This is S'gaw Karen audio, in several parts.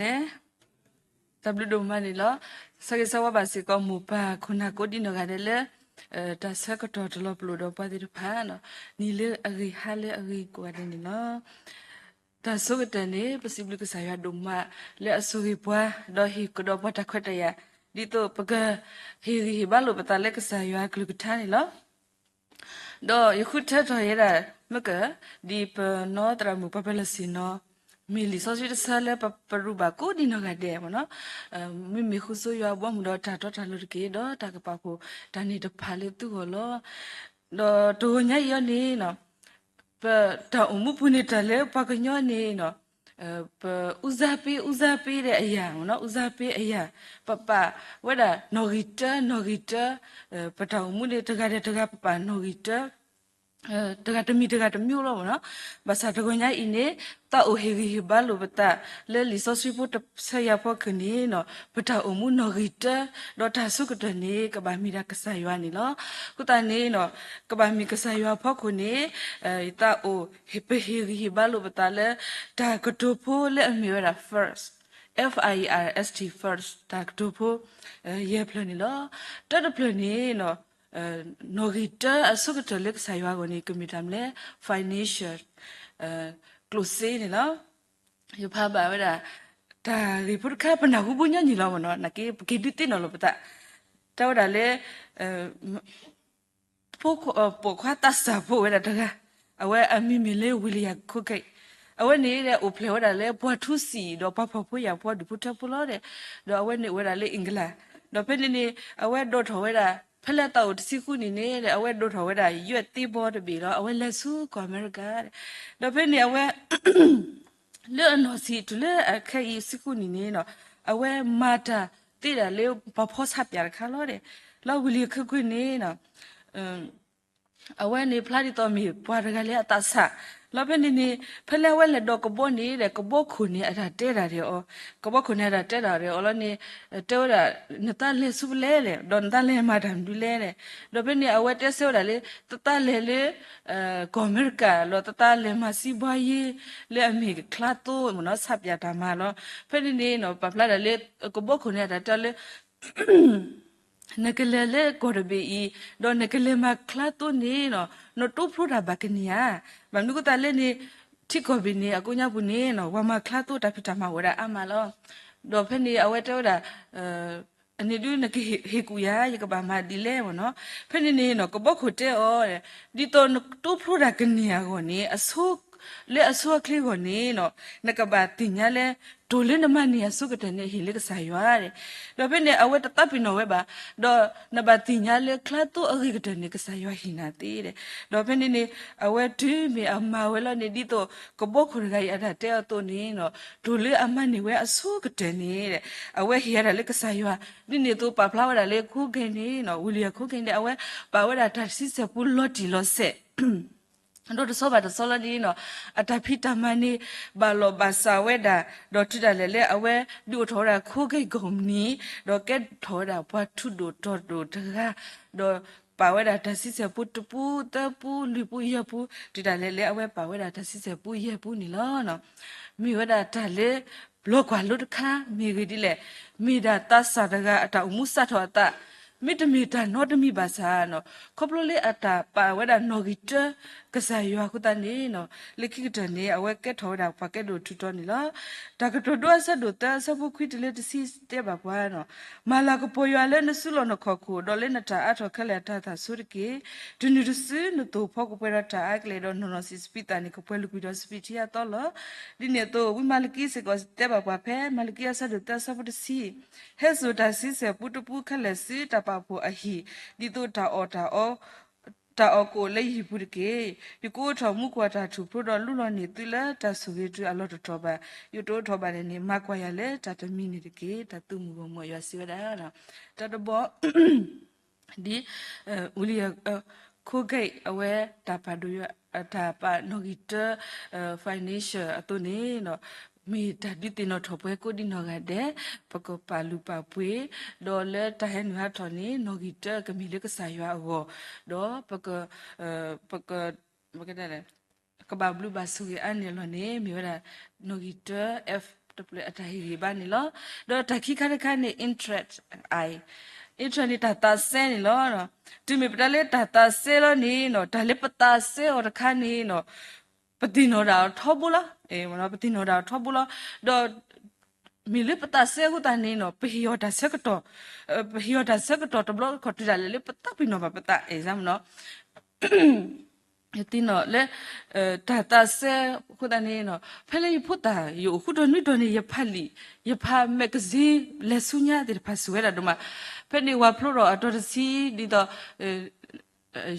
တၢ်ဘျုးဒိၣ်မးန့ၣ်လီၤ. ဆၢဂ့ၤဆၢဝါဘၣ်စ့ၢ်ကီးမိၢ်ပၢ်ခိၣ်နၢ်ကိးဒံနီၢ်ဂၤဒဲးလၢ တၢ်ဆၢကတီၢ်တလီၤပလိာ်ဒီးပှၤသ့ၣ်တဖၣ်, နံၤလၢအဂ့ၤဟါလၢအဂ့ၤကိးဂၤဒဲးန့ၣ်လီၤ. တၢ်ဆိကတၢၢ်န့ၣ် ပစံးဘျုးကစၢ်ယွၤဒိၣ်မးလၢအဆိၣ်ဂ့ၤပှၤ ဒီးဟ့ၣ်ကဒီးပှၤတၢ်ခွဲးတၢ်ယာ် ဒ်သိးပကဟ့ၣ်ဂံၢ်ဟ့ၣ်ဘါလိာ်ပသးလၢကစၢ်ယွၤအကလုၢ်ကထါန့ၣ်လီၤ. ဒီးယဃုထၢထီၣ်ဝဲဒၣ် မ့ၢ်က ဒ်ပနီၢ်သရၣ်မုၣ်ပှၤပၢၤလီၢ်ဆ့ၣ်နီၤ မ့ၢ်လံာ်စီဆှံတဆၢလၢပရူးဘၣ်ကိးဒံနီၢ်ဂၤဒဲးမ့ၢ်နီၤ, မ့မ့ၢ်ဃုဆိယွၤအဘီအမုၢ်ဒီးတၢ်တီတၢ်လိၤတက့ၢ်, ဒီးတၢ်ကပာ်ဖှိၣ်တၢ်န့ၣ်တဖၣ်လၢသုဂီၢ်လီၤ. ဒီးတဂီၤညါအံၤအီၤန့ၣ် ပတၢ်အိၣ်မူပူၤန့ၣ် တၢ်လၢပှၤကညီန့ၣ် ပဦးစားပေး ဦးစားပေး ဒီးအရာမ့ၢ်နီၤ, ဦးစားပေး အရာ, ပပာ်ဝဲဒၣ်နီၣ်ဂံၢ်တၢ နီၣ်ဂံၢ်တၢ, ပတၢ်အိၣ်မူန့ၣ် တဂၤဒီးတဂၤပပာ်နီၣ်ဂံၢ်တၢ တဂၤတမံၤတဂၤတမံၤလီၤမ့ၢ်နီၤ. ဘၣ်ဆၣ်တဂီၤညါအံၤန့ၣ် သးအိၣ်ဟ့ၣ်ဂံၢ်ဟ့ၣ်ဘါလိာ်ပသး လၢလံာ်စီဆှံဖိတဆၢအံၤအဖီခိၣ်န့ၣ် ပတၢ်အိၣ်မူနီၣ်ဂံၢ်တၢ ဒီးတၢ်ဆိကတၢၢ်န့ၣ် ကဘၣ်မ့ၢ်ဒၣ်ကစၢ်ယွၤန့ၣ်လီၤ. အဃိသတးန့ၣ် ကဘၣ်မ့ၢ်ကစၢ်ယွၤအဖီခိၣ်န့ၣ် သးအိၣ်ပဟ့ၣ်ဂံၢ်ဟ့ၣ်ဘါလိာ်ပသးလၢ တၢ်ကတိၤဖိလၢအမ့ၢ်ဝဲဒၣ် first, F I R S T, first တၢ်ကတိၤဖိ ယဲၢ်ဖျၢၣ်န့ၣ်လီၤ. တၢတဖျၢၣ်န့ၣ် နီၣ်ဂံၢ်တၢအဆိကတၢၢ်လၢကစၢ်ယွၤအဂီၢ်န့ၣ် ကမ့ၢ်တၢ်မနုၤလဲၣ်, financial, ကျိၣ်စ့န့ၣ်လီၤ. ယဖးဘၣ်ဝဲဒၣ် တၢ်ဂ့ၢ်ဖိတခါ ပနၢ်ဟူဘၣ်ညီနုၢ်လီၤမ့ၢ်နီၤ, နာ်က့ ပက့ၤဒုးသ့ၣ်နီၣ်လိာ်ပသး, တဲဝဲဒၣ်လၢ ပိာ်ခွါသးစၢ်ဖိဝဲဒၣ်တဂၤ, အဝဲအမံၤမ့ၢ်လၢ William Colgate, အဝဲန့ၣ်ဒီးအိၣ်ဖျဲၣ်ဝဲဒၣ်လၢပှၤထူစံာ် ဒီးပှၤဖှီၣ်ဖိယာ်ဖိ ဒူၣ်ဖိထၢဖိလီၤဒီး, ဒီးအဝဲန့ၣ်အိၣ်ဝဲဒၣ်လၢ England, ဒီးဖဲန့ၣ်န့ၣ် အဝဲဒိးထီၣ်ဝဲဒၣ် ဖဲလၢအသးအိၣ်တဆံဃုနံၣ်န့ၣ်ဒီး အဝဲဒိးထီၣ်ဝဲဒၣ် ယွဲၣ်သ့ဘီတဘ့ၣ်လီၤ. အဝဲလဲၤဆူကီၢ်အမဲရကၤ, ဒီးဖဲန့ၣ်အဝဲ လၢအနီၢ်ဆံးတုၤလၢအခဲအံၤဆံဃုနံၣ်န့ၣ် အဝဲမၤတၢ်သ့ဒၣ်လၢပှၤဖီဆၣ်ပၠးတခါလီၤဒီး, လီၤ William Colgate န့ၣ် အဝဲန့ၣ် ဖျါဒ်သိးမ့ၢ်ပှၤတဂၤလၢအသးစၢ်, လီၤဖဲန့ၣ်န့ၣ် ဖဲလၢအဝဲလဲၤဒိးကဘီန့ၣ်ဒီး ကဘီခိၣ်န့ၣ် အတၢ်တဲဒၣ်ဒီးအီၤ, ကဘီခိၣ်န့ၣ် အတၢ်တဲဒၣ်ဒီးအီၤလီၤန့ၣ်, တဲဝဲဒၣ် နသးလဲၤဆူဖဲလဲၣ်လဲၣ် ဒီးနသးလဲၤမၤတၢ်မနုၤလဲၣ်န့ၣ်, ဒီးဖဲန့ၣ် အဝဲတဲဆၢဝဲဒၣ်လၢ သးသးလဲၤလၢ ကီၢ်အမဲရကၤ ဒီးသးသးလဲၤမၤစံးဘှါယ့ လၢအမ့ၢ်ကျါသိ မ့ၢ်နီၤ ဆၣ်ပၠးတၢ်မၤလီၤ. ဖဲန့ၣ်န့ၣ် ပာ်ဖျါဒၣ်လၢ ကဘီခိၣ်န့ၣ် အတၢ်တဲလၢ နကလဲၤလၢကီၢ်တဘ့ၣ်အံၤ ဒီးနကလဲၤမၤကျါသိန့ၣ် နတိဖျိတၢ်ဘၣ်ကန့ၢ်ဧါ. ဘၣ်မနုၤအဃိသတးလဲၣ်န့ၣ် ထံကီၢ်ဘ့ၣ်န့ၣ် အကိးညါပူၤန့ၣ် ပှၤမၤကျါသိတၢ်ဖံးတၢ်မၤအိၣ်ဝဲဒၣ်အါမးလီၤ. ဒီးဖဲန့ၣ် အဝဲတဲဝဲဒၣ် အန့ၣ်ဒုးနကဟ့ၣ်ကူၣ်ယၤ ယကဘၣ်မၤဒ်လဲၣ်မ့ၢ်နီၤ. ဖဲန့ၣ်န့ၣ် ကဘီခိၣ်တဲအီၤ ဒ်သိးနတိဖျိတၢ်ကန့ၢ်အဂီၢ်န့ၣ် လၢအဆိအချ့အဂီၢ်န့ၣ် နကဘၣ်သ့ၣ်ညါလၢ တိၢ်လၢနမၤန့ၢ်အဆိကတၢၢ်န့ၣ် ဟ့ၣ်လၢကစၢ်ယွၤဒီး ဒီးဖဲန့ၣ် အဝဲတသးပ့ၤနီၣ်ဝဲဘၣ်. ဒီးနဘၣ်သ့ၣ်ညါလၢကျါသိအဂ့ၤကတၢၢ်န့ၣ် ကစၢ်ယွၤဟ့ၣ်နၤသ့ဒီး ဒီးဖဲန့ၣ်န့ၣ် အဝဲတုၤမ့ၢ်အမၤဝဲလီၤန့ၣ် ဒ်သိးကဘီခိၣ်တဂၤအံၤအတၢ်တဲအီၤအသိးန့ၣ် တိၢ်လၢအမၤန့ၢ်ဝဲအဆိကတၢၢ်န့ၣ် အဝဲဟ့ၣ်ဝဲဒၣ်လၢကစၢ်ယွၤ ဒ်န့ၣ်အသိးပာ်ဖျါဝဲဒၣ်လၢ Colgate န့ၣ် William Colgate န့ၣ် အဝဲပာ်ဝဲဒၣ်တၢ်တဆံဆဲၣ်ပူလီၤတံၢ်လီၤဆဲး ဒီးတဆီဘၣ်တဆီလီၤန့ၣ် အတၢ်ဖံးတၢ်မၤန့ၣ် ဘၣ်လီၤဘၣ်စးဝဲဒၣ် ဒီးတုၤဒၣ်လဲာ်လၢအဝဲဒုးအိၣ်ထီၣ်ဝဲဒၣ် Colgate ကိးမုၢ်နံၤ ဒီးကဲထီၣ်ဝဲဒၣ်ပှၤထူဒိၣ်တီၤဒိၣ်တဂၤ ဒီးပာ်ဝဲဒၣ်တၢ်ဆံဆဲၣ်ပူတပူ သၢပူ လွံၢ်ပူ ယဲၢ်ပူ တုၤဒၣ်လဲာ်လၢအဝဲပာ်ဝဲဒၣ်တၢ်ဆံဆဲၣ်ပူယဲၢ်ပူန့ၣ်လီၤ. မ့ၢ်ဝဲဒၣ်တၢ်လၢ လီၤကွၢ်လိတခါ မ့ၢ်ဂ့ၢ်ဒ်လဲၣ်, မ့ၢ်ဒၣ်သးစၢ်တဂၤအတၢ်အိၣ်မူစးထီၣ်အသး, မ့တမ့ၢ်တၢ်နီတမံၤဘၣ်ဆၣ် ခီဖျိလၢအတၢ်ပာ်ဝဲဒၣ်နီၣ်ဂံၢ်တၢ ကစၢ်ယွၤအဃိသတးန့ၣ် လၢခံကတၢၢ်န့ၣ် အဝဲကဲထီၣ်ဝဲဒၣ်ပှၤကဲဒိၣ်ထူးထီးန့ၣ်လီၤ. တၢ်ကတိၤဒိအဆၢဒိၣ်သၢအဆၢဖိခွံတုၤလၢတဆံတဲဘၣ်ပှၤ, မၤလၤကပီၤယွၤလၢနစုလီၢ်နခီၣ်ခိၣ် ဒီးလၢနတၢ်အါထီၣ်ခဲလၢာ်အတၢ်သၣ်ဆိတက့ၢ်. တနုၤတစုနသိၣ်ဖီကပှဲၤဒီးတၢ်အါကလဲာ်ဒီးနီၢ်နီၢ်ဆံးစပံးသးန့ၣ် ကပှဲၤလိာ်ကွံာ်ဒီးစပံးထံအသီလီၤ. ဒ်န့ၣ်အသိး ဝံမၤလကံစ့ၢ်ကီးတဲဘၣ်ပှၤဖဲ မၤလကံအဆၢဒိၣ်သၢအဆၢဖိတဆံ, ဟဲစိာ်တၢ်ဆံဆဲၣ်ပူတပူခဲလၢာ်ဆူတၢ်ပာ်ဖှိၣ်အဟံၣ်, ဒ်သိးတၢ်အီၣ်တၢ်အီ တၢ်အီၣ်ကအိၣ်လၢယဟံၣ်ပူၤတက့ၢ်. ယကအိးထီၣ်မူကွီၢ်တၢ်ထူၣ်ဖျိဒီးလူလီၤန့ၢ်သုလၢတၢ်ဆိၣ်ဂ့ၤတုၤအလီၢ်တတီၤဘၣ်. ယတအိးထီၣ်ဘၣ်န့ၣ်န့ၣ် မၤကွၢ်ယၤလၢတၢ်တမံၤန့ၣ်တက့ၢ်. တၢ်သုးမုၢ်ဂီၢ်မုၢ်ယွၤစံးဝဲဒၣ် တၢ်တဘီ ဒ် William Colgate အဝဲတၢ်ပာ်ဒိၣ်ယွၤ တၢ်ပာ်နီၣ်ဂံၢ်တၢ financial အသိးန့ၣ် မ့ၢ်တၢ်ဒုးသ့ၣ်နီၣ်ထီၣ်ပှၤကိးဒံနီၢ်ဂၤဒဲး, ပကပာ်လုၢ်ပာ်ပှ့ၤ, ဒီးလၢတၢ်ဟဲနုာ်ဟးထီၣ်န့ၣ် နီၣ်ဂံၢ်တၢကမ့ၢ်လၢကစၢ်ယွၤအဂီၢ်, ဒီးပက ပက ကဘၣ်ဘျုးဘၣ်ဆိၣ်ဂ့ၤအါန့ၢ်အလီၢ်န့ၣ် မ့ၢ်ဝဲဒၣ် နီၣ်ဂံၢ်တၢ F တၢ်ဟ့ၣ်ဂံၢ်ဘါန့ၣ်လီၤ. ဒီးတၢ်ခံခါတခါန့ၣ် interest, I, interest န့ၣ် တၢ်သးစဲန့ၣ်လီၤ. တုၤမ့ၢ်ပတဲလၢတၢ်သးစဲလီၤန့ၣ်နီၤ, တၢ်လၢပသးစဲအီၤတခါန့ၣ်နီၤ, ပသ့ၣ်နီၣ်ဒၣ်အီၤထီဘိလီၤ. ပသ့ၣ်နီၣ်ဒၣ်အီၤထီဘိလီၤ. ဒီး မ့ၢ်လၢပသးစဲအဃိသတးန့ၣ်နီၤ, ပဟ့ၣ်အီၤတၢ်ဆၢကတီၢ်, ပဟ့ၣ်အီၤတၢ်ဆၢကတီၢ်တဘျီခီၣ်တုၤဒၣ်လဲာ်လၢပသးပ့ၤနီၣ်ဘၣ်ပသး example နီၤ, ယသ့ၣ်နီၣ်လၢ တၢ်သးစဲအဃိသတးန့ၣ်နီၤ, ဖဲလၢယဖိသၣ် ယအိၣ်ဃုထၢနွံထၢန့ၣ် ယဖးလံာ်, ယဖး magazine လဲၤဆူညါသ့ၣ်တဖၣ်စူၢ်ဝဲဒၣ်ဒိၣ်မး, ဖဲန့ၣ်ဝၤဖျိထီၣ်အတီၤတဆံ ဒ်သိး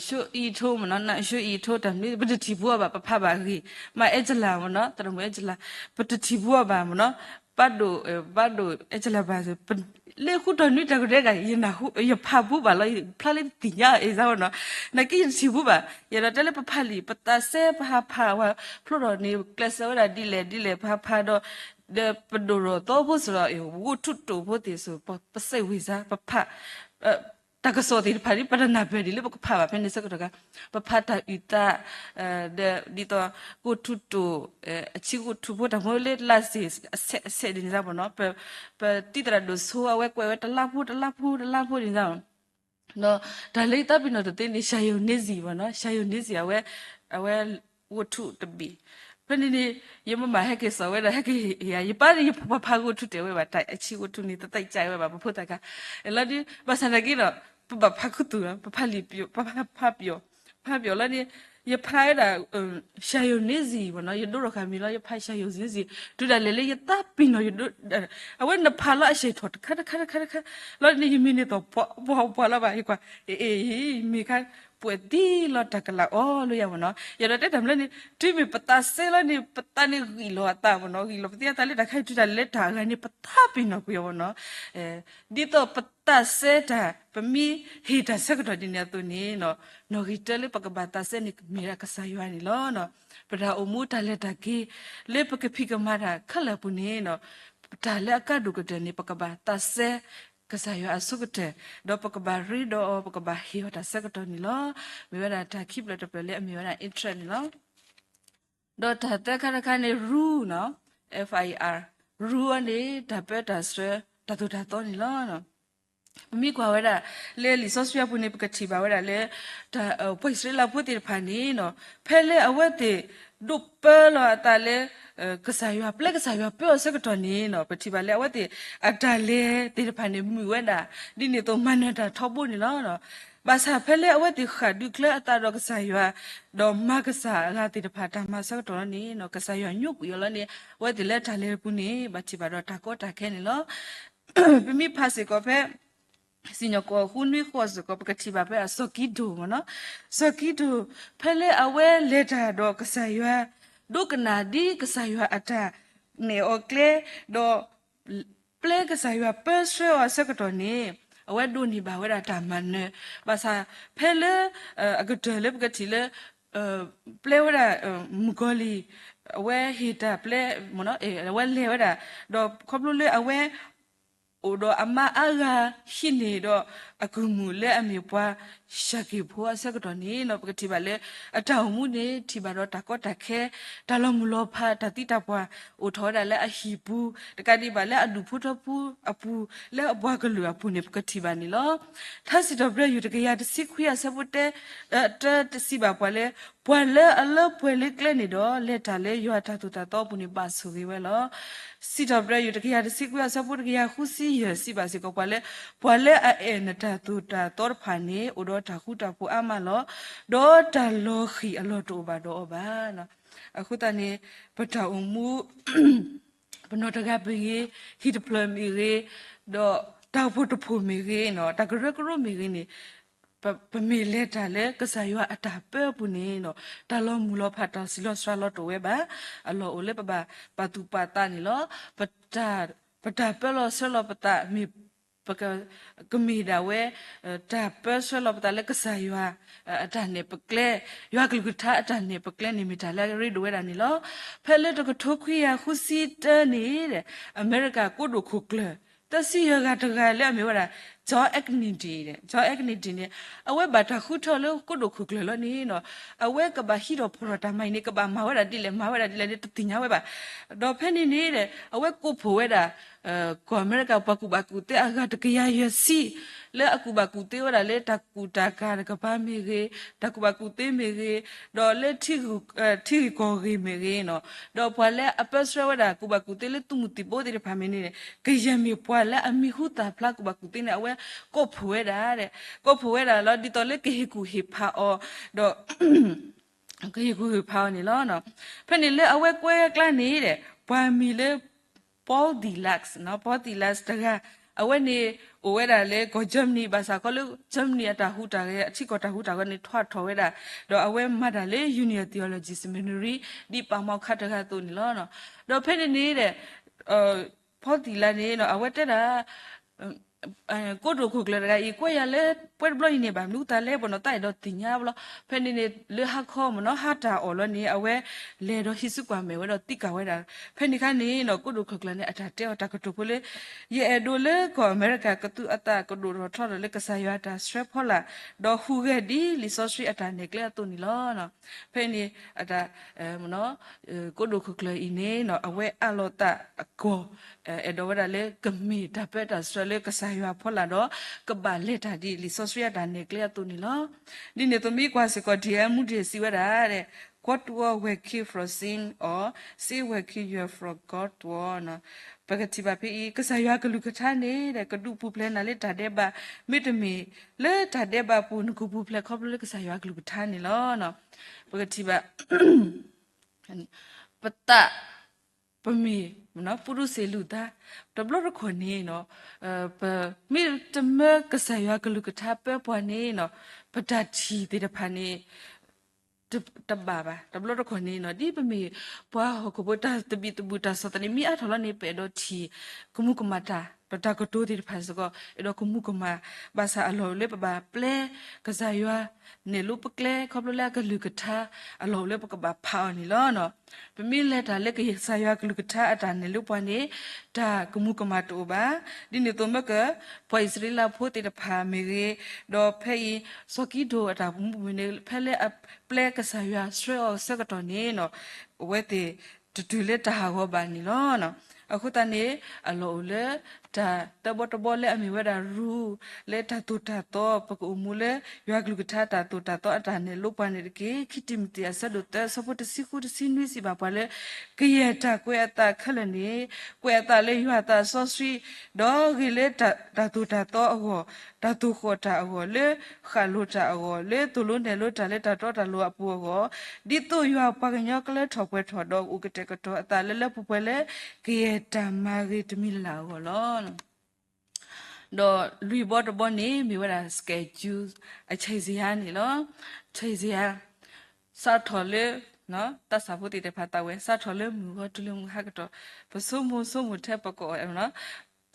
ရှုံးအံၤထိမ့ၢ်နီၤ, ရှုံးအံၤထိတၢ်မနုၤ ပတထံၣ်ပူၤအီၤဘၣ်, ပဖးဘၣ်အဂ့ၢ်, မၤ Angela မ့ၢ်နီၤ, သရၣ်မုၣ် Angela, ပတထံၣ်ပူၤအီၤဘၣ်မ့ၢ်နီၤ, ဘၣ်ဒိၣ် ဘၣ်ဒိၣ် Angela ဘၣ်, လၢဃုထၢနွံတၢ်ကဒဲက့ၤ ယဖးပူၤဘၣ်လီၤ, ဖျါလၢတသ့ၣ်ညါ example နီၤ, နာ်က့ယတထံၣ်ပူၤဘၣ်, ယအဲၣ်ဒိးတဲလၢပဖးလံာ် ပသးစဲပဟးဖးဝဲ, ဖျိထီၣ်န့ၣ် ကျဲးစၢးဝဲဒၣ်ဒ်လဲၣ်ဒ်လဲၣ် ပဟးဖးဒီး ဒီးပဒိၣ်ထီၣ်သီဖိစ့ၢ်ကီး ဂိၢ်ထူးတိာ်ဖိသ့ၣ်စ့ၢ်ကီး ပစိတ်ဝင်စား ပဖး တၢ်ကစီၣ်သ့ၣ်တဖၣ်န့ၣ် ပတနၢ်ပၢၢ်ဒံးလၢပကဖးဘၣ်ဖဲန့ၣ်ဆၢကတီၢ်ခါ, ပဖးတၢ်အုၣ်သး ဒီးဒ်သိး ဂိၢ်ထူးတိာ် အဆံးဂိၢ်ထူးဖိတၢ်မ့ၢ်လၢလါစ့ၣ်အဆဲးအဆဲးဒ်န့ၣ်မ့ၢ်နီၤ, ပ ပတံၤသရၣ်ဒိၣ်ဆိအဝဲကွဲးဝဲတလါဖိ တလါဖိ တလါဖိန့ၣ်မ့ၢ်နီၤ, ဒီးတၢ်လၢယသးပ့ၤနီၣ်တသ့န့ၣ် ရှၤယိၤန့ၢ်စံၣ်မ့ၢ်နီၤ, ရှၤယိၤန့ၢ်စံၣ် အဝဲ အဝဲ ဂိၢ်ထူးတဘ့ၣ်, ဖဲန့ၣ်န့ၣ် ယမ့ၢ်မၤဟဲက့ၤစိာ်ဝဲဒၣ် ဟဲက့ၤဟ့ၣ်ယၤ ယပၢ်န့ၣ် ယပှၤဖးဂိၢ်ထူးတဲာ်ဝဲဘၣ် တၢ်အဆံးဂိၢ်ထူးန့ၣ် တသ့ၣ်ညါဝဲဘၣ် ပဖိသၣ်ခါ, လီၤဒုး ဘၣ်ဆၣ်သနာ်က့ဒီး ပဘၣ်ဖးခူသူၣ်လီၤ, ပဖးလံာ်ပျီ ပဖးပျီ ဖးပျီလီၤန့ၣ်, ယဖးဝဲဒၣ် ရှၤယိၤန့ၢ်စံၣ်မ့ၢ်နီၤ, ယဒိၣ်ထီၣ်ဃာ်မံၤလီၤ ယဖးရှၤယိၤန့ၢ်စံၣ်, တုၤဒၣ်လဲာ်လၢယသးပ့ၤနီၣ် ယဒိၣ် အဝဲနဖးလီၤအဆၢထီၣ်တခါတခါတခါတခါ, လီၤန့ၣ် ယမံၤန့ၣ်သိးပှၤပှၤလီၤဘၣ် ယကွၢ် အ့ အ့ မ့ၢ်ခါ ပှဲၤသံလီၤတၢ်ကလၤအီၤလၢယၤမ့ၢ်နီၤ, ယအဲၣ်ဒိးတဲတၢ်မနုၤလဲၣ်န့ၣ် တုၤမ့ၢ်ပသးစဲလီၤန့ၣ် ပသးန့ၣ်ဂံၢ်လီၤအသးမ့ၢ်နီၤ, ဂံၢ်လီၤပသးအသးလၢတၢ်ခါအံၤ တုၤဒၣ်လဲာ်လၢတၢ်အဂၤန့ၣ် ပသးပ့ၤနီၣ်ကွံာ်အီၤမ့ၢ်နီၤ, ဒ်သိးပသးစဲတၢ် ပမ့ၢ်ဟ့ၣ်တၢ်ဆၢကတီၢ်ဒ်န့ၣ်အသိးန့ၣ် နီၣ်ဂံၢ်တၢလၢပကဘၣ်သးစဲန့ၣ် မ့ၢ်ဒၣ်ကစၢ်ယွၤန့ၣ်လီၤ. ပတၢ်အိၣ်မူတၢ်လဲၤတၢ်က့ၤ လၢပကဖံးကမၤတၢ်ခဲလၢာ်အပူၤန့ၣ် တၢ်လၢအကါဒိၣ်ကတၢၢ်န့ၣ် ပကဘၣ်သးစဲ ကစၢ်ယွၤအဆိကတၢၢ်, ဒီးပကဘၣ်ရ့ဒီးအီၤ ပကဘၣ်ဟ့ၣ်အီၤတၢ်ဆၢကတီၢ်န့ၣ်လီၤ. မ့ၢ်ဝဲဒၣ်တၢ်ခံဖျၢၣ်တဖျၢၣ်လၢအမ့ၢ်ဝဲဒၣ် interest န့ၣ်လီၤ. ဒီးတၢ်သၢခါတခါန့ၣ် rule နီၤ, F I R, rule အီၤန့ၣ် တၢ်ပၢတၢ်ဆှၢ တၢ်သိၣ်တၢ်သီန့ၣ်လီၤ. ပမ့ၢ်ကွၢ်ဝဲဒၣ် လၢလံာ်စီဆှံအပူၤန့ၣ် ပကထံၣ်ဘၣ်ဝဲဒၣ်လၢ ပှၤအံၣ်စရ့လးဖိသ့ၣ်တဖၣ်န့ၣ်နီၤ ဖဲလၢအဝဲသ့ၣ်ဒိးပၢလီၤအသးလၢ ကစၢ်ယွၤ ပျဲကစၢ်ယွၤပၢအီၤဆၢကတီၢ်န့ၣ်နီၤ ပထံၣ်ဘၣ်လၢအဝဲသ့ၣ်အတၢ်လဲၤသ့ၣ်တဖၣ်န့ၣ် မုာ်ဝဲဒၣ် ဒ်န့ၣ်အသိးမၤနၢၤတၢ်ထီဘိန့ၣ်လီၤ. ဘၣ်ဆၣ်ဖဲလၢအဝဲသ့ၣ်ဃၣ်ဒုးချၢအသးဒီးကစၢ်ယွၤ ဒီးမၤကစၢ်အဂၤသ့ၣ်တဖၣ်တၢ်မၤဆၢကတီၢ်လီၤန့ၣ်နီၤ ကစၢ်ယွၤညိကွံာ်အီၤလီၤန့ၣ် အဝဲသ့ၣ်လၢတၢ်လဲၤတပူၤန့ၣ် ဘၣ်ထံၣ်ဘၣ်ဒီးတၢ်ကီတၢ်ခဲန့ၣ်လီၤ. ပမ့ၢ်ဖးစ့ၢ်ကီးဖဲ စံၣ်ညီၣ်ကွီၢ်ဃုနွံဃိးစ့ၢ်ကီး ပကထံၣ်ဘၣ်ဖဲအစီၤကံဒိၣ်မ့ၢ်နီၤ, စီၤကံဒိၣ် ဖဲလၢအဝဲလဲၤတၢ်ဒီးကစၢ်ယွၤ ဒိကနၣ်ဒ်ကစၢ်ယွၤအတၢ်နဲၣ်အီၤကျဲ ဒီး ပျဲကစၢ်ယွၤပၢဆှၢအီၤအဆၢကတီၢ်န့ၣ် အဝဲဒိးန့ၢ်ဘၣ်ဝဲဒၣ်တၢ်မၤနၢၤ, ဘၣ်ဆၣ်ဖဲလၢ အကတၢၢ်လၢပကထံၣ်လၢ ပျဲဝဲဒၣ် မုၣ်ကီၤလံၢ် အဝဲဟ့ၣ်တၢ်ပျဲ အဝဲလဲၤဝဲဒၣ် ဒီးခီဖျိလၢအဝဲ အိၣ်ဒီးအမါအါဂၤဟံးန့ၢ်ဒီးအကုၢ်မုၣ်လၢအမ့ၢ်ပှၤၡၤက့ၣ်ဖိအဆၢကတီၢ်န့ၣ်နီၤ ပကထံၣ်ဘၣ်လၢ အတၢ်အိၣ်မူန့ၣ် ထံၣ်ဘၣ်ဒီးတၢ်ကီတၢ်ခဲ တၢ်လီၤမုၢ်လီၤဖး တၢ်သံတၢ်ပှၢ် အိၣ်ထီၣ်ဝဲဒၣ်လၢအဟံၣ်ပူၤ တကးဒံးဘၣ်လၢအဒူၣ်ဖိထၢဖိအပူၤ လၢအပှၤကလုာ်အပူၤန့ၣ် ပကထံၣ်ဘၣ်န့ၣ်လီၤ. ထါစံးထီၣ်ပတြၢၤ ယူၢ်တကယၤတဆံခွံအဆၢဖိတဲ တၢတစံးဘၣ်ပှၤလၢ ပှၤလၢအလၢပှဲၤလၢကျဲန့ၣ်ဒီး လဲၤတၢ်လၢယွၤအတၢ်သိၣ်တၢ်သီအပူၤန့ၣ် ဘၣ်ဆိၣ်ဂ့ၤဝဲလီၤ. စံးထီၣ်ပတြၢၤ ယူၢ်တကယၤတဆံခွံအဆၢဖိတကယၤဃုဆံယဲၢ် စံးဘၣ်စ့ၢ်ကီးပှၤလၢ ပှၤလၢအအဲၣ်နတၢ်သိၣ်တၢ်သီတဖၣ်န့ၣ် အိၣ်ဒီးတၢ်ဃူတၢ်ဖိးအါမးလီၤ. ဒီးတၢ်လီၤဃံၤအလီၢ်တအိၣ်ဘၣ်ဒီးအီၤဘၣ်. အဃိသတးန့ၣ် ပတၢ်အိၣ်မူ ပနီၢ်တဂၤမ့ၢ်ဂ့ၤ, ဟံၣ်တဖျၢၣ်မ့ၢ်ဂ့ၤ, ဒီးတၢ်အိၣ်ဖှိၣ်တဖှိၣ်မ့ၢ်ဂ့ၤ, တၢ်ကရၢကရိမ့ၢ်ဂ့ၤန့ၣ် ပမ့ၢ်လဲၤတၢ်လၢကစၢ်ယွၤအတၢ်ပၢအပူၤန့ၣ် တၢ်လီၤမုၢ်လီၤဖး တၢ်ဆံးလီၤစှၤလီၤတအိၣ်ဝဲဘၣ်. အလီၢ်အိၣ်လၢပဘၣ်ပာ်သူၣ်ပာ်သးန့ၣ်လီၤ. ပတၢ်ပၢလီၤဆှၢလီၤပသးမ့ၢ် ပကမ့ၢ်ဒၣ်ဝဲ တၢ်ပၢဆှၢလီၤပသးလၢကစၢ်ယွၤ အတၢ်နဲၣ်ပကျဲ, ယွၤကလုၢ်ကထါအတၢ်နဲၣ်ပကျဲန့ၣ် မ့ၢ်တၢ်လၢအရ့ဒိၣ်ဝဲဒၣ်န့ၣ်လီၤ. ဖဲလၢတကထိခွံကယၤဃုဆံတၢန့ၣ် အမဲရကၤကိးဒိၣ်ခိၣ်ကျၢၢ် သၢဆံယဲၢ်ဂၤတဂၤလၢအမ့ၢ်ဝဲဒၣ် John F Kennedy န့ၣ် အဝဲဘၣ်တၢ်ဃုထၢလၢကိၣ်ဒိၣ်ခိၣ်ကျၢၢ်လီၤန့ၣ်နီၤ, အဝဲကဘၣ်ဟံးထီၣ်ဖီၣ်ထီၣ်တၢ်မၤအံၤန့ၣ် ကဘၣ်မၤဝဲဒၣ်ဒ်လဲၣ် မၤဝဲဒၣ်ဒ်လဲၣ်န့ၣ် တသ့ၣ်ညါဝဲဘၣ်. ဒီးဖဲန့ၣ်န့ၣ် အဝဲကိးဖှိၣ်ဝဲဒၣ် ကီၢ်အမဲရကၤပှၤကူၣ်ဘၣ်ကူၣ်သ့အဂၤတကယၤယဲၢ်ဆံ လၢအကူၣ်ဘၣ်ကူၣ်သ့ဝဲဒၣ်လၢတၢ်ကူၣ်တၢ်ကၤတကပၤမ့ၢ်ဂ့ၤ, တၢ်ကူၣ်ဘၣ်ကူၣ်သ့မ့ၢ်ဂ့ၤ, ဒီးလၢ ထံဂ့ၢ်ကီၢ်ဂ့ၢ်မ့ၢ်ဂ့ၤနီၤ, ဒီးပှၤလၢအပၢဆှၢဝဲဒၣ်ကူၣ်ဘၣ်ကူၣ်သ့လၢသုးမုၢ်သံၣ်ဘိသ့ၣ်တဖၣ်မ့ၢ်န့ၣ် ကယဲၢ်မ့ၢ်ပှၤလၢအမံၤဟူသၣ်ဖျါကူၣ်ဘၣ်ကူၣ်သ့န့ၣ် အဝဲကိးဖှိၣ်ဝဲဒၣ် ကိးဖှိၣ်ဝဲဒၣ်လီၤ ဒ်သိးလၢကဟ့ၣ်ကူၣ်ဟ့ၣ်ဖးအီၤ, ဒီး ကဟ့ၣ်ကူၣ်ဟ့ၣ်ဖးအီၤန့ၣ်လီၤ. ဖဲန့ၣ်လၢအဝဲကွဲကျါန့ၣ် ပှၤမံၤလၢ Paul Dirac နီၤ, Paul Dirac တဂၤ အဝဲန့ၣ် အိၣ်ဝဲဒၣ်လၢကီၢ် Germany ဘၣ်ဆၣ်ခီလၢ Germany အတၢ်ဟူးတၢ်ဂဲၤ အထံကီၢ်တၢ်ဟူးတၢ်ဂဲၤန့ၣ် ထွဲထီၣ်ဝဲဒၣ်, ဒီးအဝဲမၤတၢ်လၢ Union Theological Seminary ဒ်ပှၤမီခါတဂၤအသိးန့ၣ်လီၤ. ဒီးဖဲန့ၣ်န့ၣ် Paul Dirac န့ၣ် အဝဲတဲဒၣ် ကိၣ်ဒိၣ်ခိၣ်ကျၢၢ်တဂၤအံၤ ကွဲးယၤလၢပှဲၤတဘျီအံၤန့ၣ် ဘၣ်မနုၤတၢ်လဲၣ်ဘၣ်နီၤ တၢ်အဲၣ်ဒိးသ့ၣ်ညါဘၣ်လီၤ. ဖဲန့ၣ်န့ၣ် လၢဟါခီမ့ၢ်နီၤ ဟါတၢ်အီၣ်လီၤန့ၣ် အဝဲလဲၤဒီးဟံးစုကွၢ်မဲာ်ဝဲဒီးသံကွၢ်ဝဲဒၣ်, ဖဲန့ၣ်အခါန့ၣ်နီၤ ကိၣ်ဒိၣ်ခိၣ်ကျၢၢ်န့ၣ် အတၢ်တဲအီၤတၢ်ကတိၤဖိလၢ ယအဲၣ်ဒိးလၢကီၢ်အမဲရကၤကသူအသးကဒိၣ်ထီၣ်ထီထီၣ်လၢကစၢ်ယွၤအတၢ်ဆှၢဖီလာ်, ဒီးဟူးဂဲၤဒ်လံာ်စီဆှံအတၢ်နဲၣ်ကျဲအသိးန့ၣ်လီၤ. ဖဲန့ၣ် အတၢ် ကိၣ်ဒိၣ်ခိၣ်ကျၢၢ်အံၤန့ၣ်နီၤ အဝဲအးလီၤသးအကီၢ် အဲၣ်ဒိးဝဲဒၣ်လၢကမ့ၢ်တၢ်ပၢတၢ်ဆှၢလၢကစၢ်ယွၤအဖီလာ်ဒီး ကဘၣ်လဲၤတၢ်ဒ်လံာ်စီဆှံအတၢ်နဲၣ်ကျဲအသိးန့ၣ်လီၤ. ဒ်န့ၣ်အသိးမ့ၢ်ကွၢ်စ့ၢ်ကီး D L Moody စံးဝဲဒၣ် God was working from sin or sin working you from God နီၤ. ပကထံၣ်ဘၣ်ဖဲအံၤ ကစၢ်ယွၤကလုၢ်ကထါန့ၣ် ကဒုးပူၤဖျဲးနၤလၢတၢ်ဒဲးဘး, မ့တမ့ၢ်လၢတၢ်ဒဲးဘးအပူၤ နကပူၤဖျဲးခီဖျိလၢကစၢ်ယွၤကလုၢ်ကထါန့ၣ်လီၤ. ပကထံၣ်ဘၣ် ပသး ပမ့ၢ် ပုရူးစ့လုၢ်သါ တဘျီတခီၣ်န့ၣ်နီၤ ပမ့ၢ်တမၢကစၢ်ယွၤကလုၢ်ကထါပၢပှၤန့ၣ်နီၤ ပတၢ်ထံၣ်သ့ၣ်တဖၣ်န့ၣ် တဘၣ်ဘၣ်. တဘျီတခီၣ်န့ၣ်နီၤ ဒ်ပမ့ၢ်ပှၤဟီၣ်ခိၣ်ဖိတၢ်သဘံၣ်သဘုၣ်တၢ်ဆီၣ်သနံးမ့ၢ်အါထီၣ်လီၤန့ၣ် ပအဲၣ်ဒိးထံၣ် ကမူၤကမၣ်တၢ် ပတၢ်ကတိၤသ့ၣ်တဖၣ်စ့ၢ်ကီး အဲၣ်ဒိးကမူၤကမၣ် ဘၣ်ဆၣ်အလီၢ်အိၣ်လၢပဘၣ်ပျဲ ကစၢ်ယွၤ နဲၣ်လိပကျဲ ခီဖျိလၢအကလုၢ်ကထါ အလီၢ်အိၣ်လၢပကဘၣ်ဖးအီၤန့ၣ်လီၤ. ပမ့ၢ်လဲၤတၢ်လၢကစၢ်ယွၤကလုၢ်ကထါအတၢ်နဲၣ်လိပှၤန့ၣ် တၢ်ကမူၤကမၣ်တအိၣ်ဘၣ်. ဒ်န့ၣ်အသိးမ့ၢ်က ပှၤအံၣ်စရ့လးဖိသ့ၣ်တဖၣ်မ့ၢ်ဂ့ၤ, ဒီးဖဲအံၤ စီၤကံဒိၣ်အတၢ်မူပူၤမ့ၢ်န့ၣ် ဖဲလၢအပျဲကစၢ်ယွၤဆှၢအီၤအဆၢကတီၢ်န့ၣ်နီၤ အဝဲသ့ၣ် တတုၤလၢတၢ်ဟးဂီၤဘၣ်န့ၣ်လီၤ. အဃိသတးန့ၣ် အလီၢ်အိၣ်လၢ တၢ်တဘီတဘီလၢအမ့ၢ်ဝဲဒၣ်ရူ လၢတၢ်သိၣ်တၢ်သီ ပကအိၣ်မူလၢ ယွၤကလုၢ်ကထါတၢ်သိၣ်တၢ်သီအတၢ်နဲၣ်လိပှၤန့ၣ်တက့ၢ်. ခံတံၤမသ့းအဆၢဒိၣ်သၢ အဆၢဖိတဆံဃုတဆံနွံစံးဘၣ်ပှၤလၢ ကယဲၢ်တၢ်ကွဲးအသးခဲလၢာ်န့ၣ် ကွဲးအသးလၢယွၤအသးစီဆှံ ဒီးဂ့ၤလၢတၢ်သိၣ်တၢ်သီအဂီၢ်, တၢ်သိၣ်ဃီၣ်တၢ်အဂီၢ်, လၢဃၣ်လိၤတၢ်အဂီၢ်, လၢသိၣ်လိနဲၣ်လိတၢ်လၢတၢ်တီတၢ်လိၤအပူၤအဂီၢ်, ဒ်သိးယွၤပှၤကညီကလၢထီၣ်ပှဲၤထီၣ်ဒီးအိၣ်ကတဲာ်ကတီၤအသးလၢလၢပှဲၤပှဲၤလၢ ကယဲၢ်တၢ်မၤဂ့ၤတမံၤလၢ်လၢ်အဂီၢ်လီၤ. ဒီးလွံၢ်ဘီတဘီန့ၣ် မ့ၢ်ဝဲဒၣ် schedule အချိန်ဇယားန့ၣ်လီၤ. အချိန်ဇယား စးထီၣ်လၢ သးစၢ်ဖိသ့ၣ်တဖၣ်သးဝဲ စးထီၣ်လၢမုၢ်ဂီၤတုၤလၢမုၢ်ဟါကတီၢ် ပဆိကမိၣ်ဆိကမိၣ်ထဲပကအီၣ်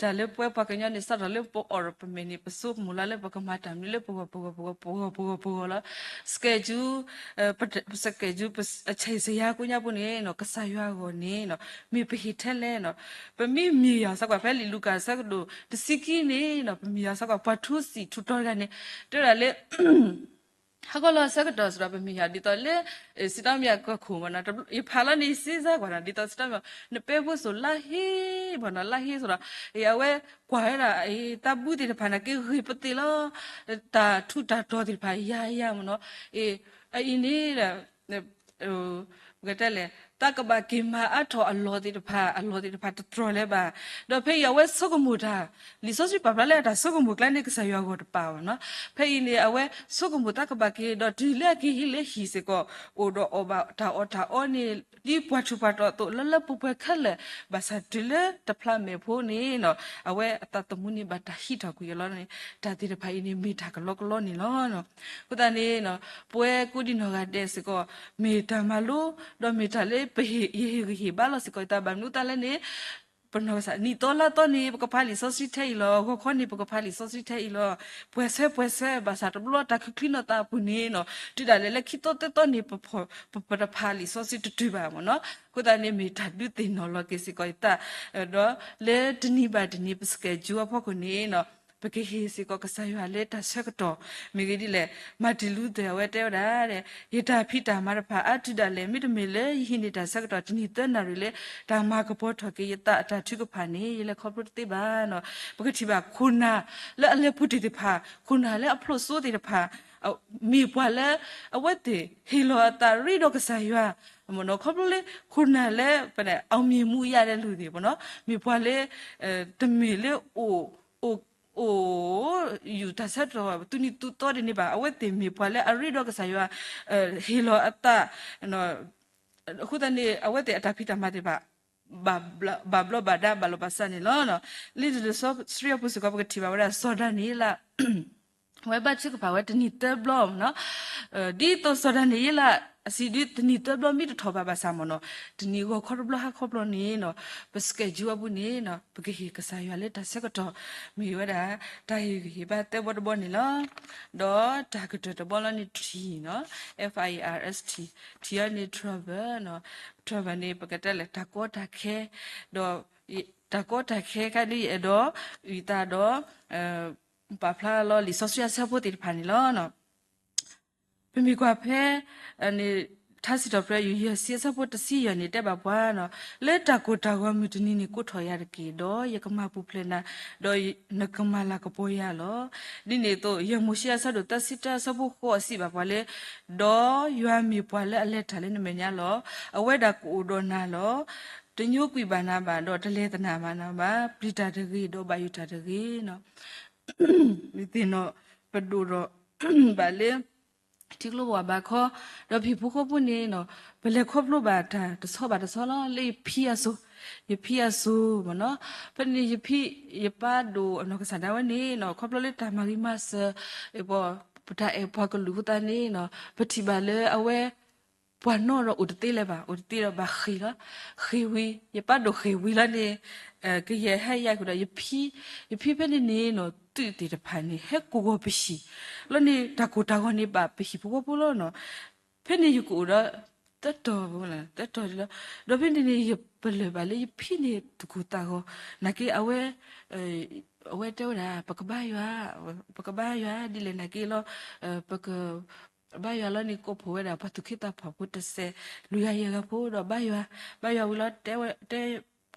တၢ်လၢပဝဲပှၤကညီန့ၣ် စးထီၣ်လၢပအီၣ်ဒီးပမဲာ်န့ၣ် ပဆိကမိၣ်လၢ်လၢပကမၤတၢ်မနုၤလၢပဂီၢ်ပဂီၢ်ပဂီၢ်ပဂီၢ်ပဂီၢ်ပဂီၢ်လီၤ. schedule ပ schedule အချိန်ဇယားကိးညါပူၤန့ၣ်နီၤ ကစၢ်ယွၤအဂီၢ်န့ၣ်နီၤ မ့ၢ်ပဟ့ၣ်ထဲလဲၣ်နီၤ. ပမ့ၢ်မ့ၢ်ယွၤစ့ၢ်ကီး ဖဲလံာ်လူၤကၣ်အဆၢကဒိၣ်တဆံခံန့ၣ်နီၤ ပမ့ၢ်ယွၤစ့ၢ်ကီး ပှၤထူစံာ်ထူတီတဂၤန့ၣ် တဲဝဲဒၣ်လၢ ဟါခီလီၤအဆၢကတီၢ်စ့ၢ်ဒီး ပမ့ၢ်ယွၤဒ်သိးလၢ စံးတီမ့ၢ်အကီၢ်ခိၣ်မ့ၢ်နီၤ ယဖးလီၤန့ၣ် စ့စါကွၢ်နီၤ ဒ်သိးစံးတီမ့ၢ် နပဲဖိစိၤလါဟ့မ့ၢ်နီၤ လါဟ့စိၤဒီး အဝဲကွၢ်ဝဲဒၣ် တၢ်ဘူၣ်သ့ၣ်တဖၣ်န့ၣ် က့ၤဂ့ၤပသ့ၣ်လီၤ တၢ်ထူးတၢ်တီၤသ့ၣ်တဖၣ်ယၤယၤမ့ၢ်နီၤ အအံၤန့ၣ် ပကတဲလဲၣ် တၢ်ကဘၣ်က့ၤမၤအါထီၣ်အလီၢ်သ့ၣ်တဖၣ် အလီၢ်သ့ၣ်တဖၣ်တတြီၤလၢၤဘၣ်. ဒီးဖဲအံၤအဝဲဆိကမိၣ်တၢ် လံာ်စီဆှံပာ်ဖျါလၢအတၢ်ဆိကမိၣ်ကျါန့ၣ် ကစၢ်ယွၤအဂီၢ်တပာ်ဘၣ်နီၤ. ဖဲအံၤန့ၣ် အဝဲဆိကမိၣ်တၢ်ကဘၣ်က့ၤ ဒီးတုၤလၢအက့ၤဟံးလၢဟံၣ်စ့ၢ်ကီး အိၣ်ဒီးအီၣ်ဘၣ်တၢ်အီၣ်တၢ်အီန့ၣ် ဒ်ပှၤထူးပှၤတီၤအသိး လၢလၢပှဲၤပှဲၤခဲလၢာ် ဘၣ်ဆၣ်တုၤလၢတဖျါမဲာ်ဖိန့ၣ်နီၤ အဝဲအသးသမူန့ၣ်ဘၣ်တၢ်ဟံးထီၣ်ကွံာ်အီၤလီၤန့ၣ် တၢ်သ့ၣ်တဖၣ်အံၤန့ၣ် မ့ၢ်တၢ်ကလီကလီန့ၣ်လီၤ. အဃိသတးန့ၣ် ပဝဲကိးဒံနီၢ်ဂၤဒဲးစ့ၢ်ကီး မ့ၢ်တၢ်မၤလိ ဒီးမ့ၢ်တၢ်လၢပဟ့ၣ် ယဟ့ၣ်ဂံၢ်ဟ့ၣ်ဘါလီၤစ့ၢ်ကီးယသး ဘၣ်မနုၤသတးလဲၣ်န့ၣ် ပနီၢ်ကစၢ် နံၣ်သီလါသီန့ၣ် ပကဖးလံာ်စီဆှံထဲအံၤလီၤ. ဂီၤခီန့ၣ် ပကဖးလံာ်စီဆှံထဲအံၤလီၤ. ပှဲၤဆၢပှဲၤဆၢ ဘၣ်ဆၣ်တဘျီတၢ်ခုၣ်ချံနီၢ်သးအပူၤန့ၣ်နီၤ တုၤဒၣ်လဲာ်လၢခံသီသၢသီန့ၣ် ပ ပတဖးလံာ်စီဆှံတတုၤဘၣ်မ့ၢ်နီၤ. အဃိသတးန့ၣ် မ့ၢ်တၢ်ဒုးသ့ၣ်နီၣ်လီၤက့ၤစ့ၢ်ကီးယသး ဒီးလၢတနံၤဘၣ်တနံၤ ပ schedule အဖီခိၣ်န့ၣ်နီၤ ပကဟ့ၣ်စ့ၢ်ကီးကစၢ်ယွၤလၢတၢ်ဆၢကတီၢ် မ့ၢ်ဂ့ၤဒ်လဲၣ်. Martin Luther အဝဲတဲဝဲဒၣ်, ယတၢ်ဖံးတၢ်မၤတဖၣ် အါတုၤဒၣ်လဲာ် မ့တမ့ၢ်လၢယဟံးန့ၢ်တၢ်ဆၢကတီၢ် တနံၤသၢနၣ်ရံၣ်လၢ တၢ်မၤကပီၤထီၣ်က့ၤယသးအတၢ်ထုကဖၣ်န့ၣ် ယလဲၤခီဖျိတသ့ဘၣ်. ပကထံၣ်ဘၣ်ခိၣ်နၢ်လၢအလဲၤပူၤတ့ၢ်တဖၣ်, ခိၣ်နၢ်လၢအဖျိးစိသ့ၣ်တဖၣ် မ့ၢ်ပှၤလၢ အဝဲသ့ၣ်ဟ့ၣ်လီၤအသးရ့ဒီးကစၢ်ယွၤ, ခီဖျိလၢခိၣ်နၢ်လၢ ပအောင်မြင်မှုရတဲ့လူသ့ၣ် မ့ၢ်ပှၤလၢ တမ့ၢ်လၢ အိၣ်ယူၢ်တၢ်ဆၢကတီၢ် သူၣ်နံၤသူၣ်သီဒ်န့ၣ်ဘၣ်. အဝဲသ့ၣ်မ့ၢ်ပှၤလၢအရ့ဒီးကစၢ်ယွၤ ဟ့ၣ်လီၤအသး အဃိသတးန့ၣ် အဝဲသ့ၣ်အတၢ်ဖံးတၢ်မၤသ့ၣ်တဖၣ် ဘၣ်ဘျီးဘၣ်ဒါဘၣ်လီၤဘၣ်စးန့ၣ်လီၤ. လံာ်တၢ်လၢစီဆှံအပူၤစ့ၢ်ကီး ပကထံၣ်ဘၣ်ဝဲဒၣ် စီၤဒၤနံးယ့လး အဝဲဘါထုကဖၣ်ဝဲတနံၤသၢဘျီမ့ၢ်နီၤ. ဒ်သိးစီၤဒၤနံးယ့လးအစံးဒ် တနံၤသၢဘျီမ့ၢ်တထီၣ်ဘၣ်ဘၣ်ဆၣ်မ့ၢ်နီၤ, တနံၤဂီၤခီတဘျီဟါခီဘျီန့ၣ်နီၤ, ပ schedule အပူၤန့ၣ်နီၤ ပကဟ့ၣ်ကစၢ်ယွၤလၢတၢ်ဆၢကတီၢ် မ့ၢ်ဝဲဒၣ် တၢ်ဟ့ၣ်ဂံၢ်ဟ့ၣ်ဘါသၢဘီတဘီန့ၣ်လီၤ. ဒီးတၢ်ကတၢၢ်တဘီလီၤန့ၣ် ထံၣ်နီၤ, F I R S T, ထံၣ်အီၤန့ၣ် travel နီၤ, travel န့ၣ် ပကတဲလၢ တၢ်ကီတၢ်ခဲ, ဒီး တၢ်ကီတၢ်ခဲခါဒ်အဲၣ်ဒိး အုၣ်သးဒီး ပာ်ဖျါလီၤလံာ်စီဆှံအဆၢဖိသ့ၣ်တဖၣ်န့ၣ်လီၤ. ပမ့ၢ်ကွၢ်ဖဲ ထါစံးထီၣ်ပတြၢၤ ယူၢ်ယဲၢ်ဆံအဆၢဖိတဆံယဲၢ်န့ၣ် တဲဘၣ်ပှၤနီၤ, လၢတၢ်ကိၢ်တၢ်ဂီၤမုၢ်တနံၤန့ၣ် ကိးထီၣ်ယၤတက့ၢ်, ဒီးယကမၤပူၤဖျဲးနၤ, ဒီးနကမၤလၤကပီၤယၤလီၤ. ဒ်န့ၣ်အသိး ယဲၢ်မိၤၡ့အဆၢဒိၣ်သၢဆံတၢအဆၢဖိဃိးအစံးဘၣ်ပှၤလၢ ဒီးယွၤမ့ၢ်ပှၤလၢအလဲၤတၢ်လၢနမဲာ်ညါလီၤ. အဝဲဒၣ်ကအိၣ်ဒီးနၤလီၤ. တညိကွံာ်ဘၣ်နၤဘၣ်, ဒီးတလဲၤသနၢ်ဘၣ်နၤဘၣ်. ပျံၤတၢ်တဂ့ၤ, ဒီးဘၣ်ယိၣ်တၢ်တဂ့ၤ. မ့ၢ်သ့ၣ်နီၣ်ပဒိၣ်ဒီး ဘၣ်လၢ ထံကျိပဝးဘးခီ, ဒီးပဟံၣ်ဖိဃီဖိန့ၣ်နီၤ, ပလဲၤခီဖျိဘၣ်တၢ်တဆီဘၣ်တဆီလီၤ. လၢယဖံအစိၤ, ယဖံအစိၤမ့ၢ်နီၤ, ဖဲန့ၣ်ယဖံ ယပၢ်ဒိၣ်အနီၢ်ကစၢ်ဒၣ်ဝဲန့ၣ်နီၤ, ခီဖျိလၢတၢ်မၤဂံၢ်မၤစၢၤ, ပတၢ်အဲၣ်ပှၤကလုာ်အဃိသတးန့ၣ်နီၤ, ပထံၣ်ဘၣ်လၢအဝဲ ပှၤနီၣ်ဒီးအိၣ်တသ့လၢၤဘၣ်, အိၣ်တသ့ဒီးဘၣ်ဃ့ၢ်လီၤ. ဃ့ၢ်ဝံၤ ယပၢ်ဒိၣ်ဃ့ၢ်ဝံၤလီၤန့ၣ်, ကယဲၢ်ဟဲယၤဃုာ်ဒီးယဖံ, ယဖံဖဲန့ၣ်န့ၣ်နီၤ, သုးသ့ၣ်တဖၣ်န့ၣ် ဟဲကိးဂီၤပဟံၣ်လီၤန့ၣ်, တၢ်ကိၢ်တၢ်ဂီၤန့ၣ်ဘၣ်ပဟံၣ်ဖိဃီဖိလီၤနီၤ. ဖဲန့ၣ်ယကအိၣ်ဒီး သၢတီၤ, သၢတီၤလီၤ. ဒီးဖဲန့ၣ်န့ၣ် ယပလၢၢ်ဘၣ်လၢယဖံန့ၣ်သကိးသးဂီၤ, နာ်က့အဝဲ အဝဲတဲဝဲဒၣ် ပကဘါယွၤ, ပကဘါယွၤဒ်လဲၣ်နာ်က့လီၤ, ပကဘါယွၤလီၤန့ၣ် ကိးဖှိၣ်ဝဲဒၣ်ပှၤသူၣ်က့သးပှၢ်ဖိတစဲး လွံၢ်ဂၤယဲၢ်ဂၤဖိဒီးဘါယွၤ, ဘါယွၤဝံၤလီၤ တဲ